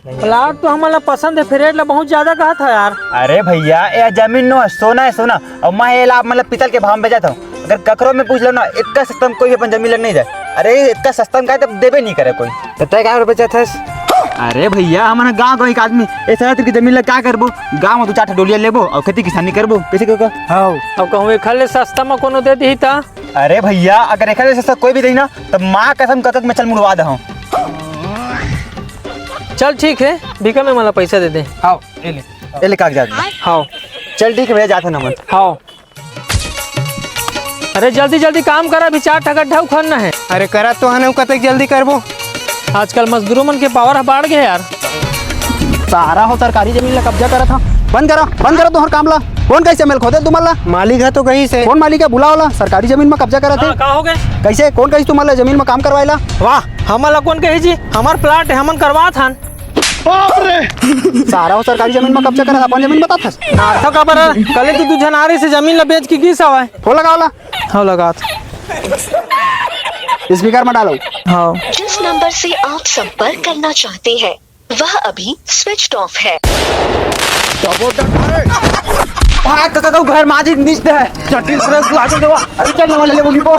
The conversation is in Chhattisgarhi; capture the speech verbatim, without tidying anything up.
प्लाट तो हमन ला पसंद हे, फेर रेट ला बहुत ज्यादा कहत हे यार। अरे भैया, ये जमीन नो हे, सोना हे, सोना। अउ मैं ये ला आप मन ला पीतल के भाव में बेचत हूँ। अगर ककरो में पूछ लो ना, इतना सस्ता में कोई भी अपन जमीन ला नहीं दे। अरे, इतना सस्ता में काय तब देबे नहीं करे कोई। तो तय काय बेचत हस? अरे भैया, हमन गाँव गाँव एक आदमी, ये सारा की जमीन ला क्या करबो? गाँव में दो चार ठो डोलिया लेबो अउ खेती किसानी करबो। कैसे को? हाँ। अब कहूँ एखर ले सस्ता में कोनो दे दिही ता? अरे भैया, अगर एखर ले सस्ता कोई भी देही ना, तब माँ कसम कतक में चल मुड़वा दे हूँ। चल ठीक है, भीखा में मला पैसा दे दे। हाँ, ये ले। ये ले कागजात। हाँ। चल ठीक है भैया, जात हन हमन। हाँ। अरे जल्दी जल्दी काम करा, अभी चार ठा गड्ढा उखड़ना है। अरे करा तो हन, कतक जल्दी करबो। आजकल मजदूरों मन के पावर बाढ़ गया यार। सारा हो सरकारी जमीन ला कब्जा करत हा। बंद करा, बंद करा तोहर काम ला। कौन कहिसे मेल खोदे तुमन ला? मालिक है तो कहिसे। कौन मालिक है? बुलाओ ला। सरकारी जमीन में कब्जा करत हे। हाँ, का हो गए? कैसे? कौन कहिसे तुमन ला जमीन में काम करवाए ला? वाह, हमन ला कौन कही जी? हमार प्लाट है, हमन करवात हन। बाप रे! सारा हो सरकारी जमीन में कब्जा करत, अपन जमीन बतात हस। नाटक काबर? कल तो दू झन आ रही से जमीन ला बेच के गिस हवय। फोन लगाओ ला। हाँ, लगात। स्पीकर में डालो। हाँ। जिस नंबर से आप संपर्क करना चाहते हैं, वह अभी स्विच ऑफ है। भाग, का, का, घर माजी नीच दे है। जटिल से लागल देवा। अरे चल ना, वाले लेबो लिबो।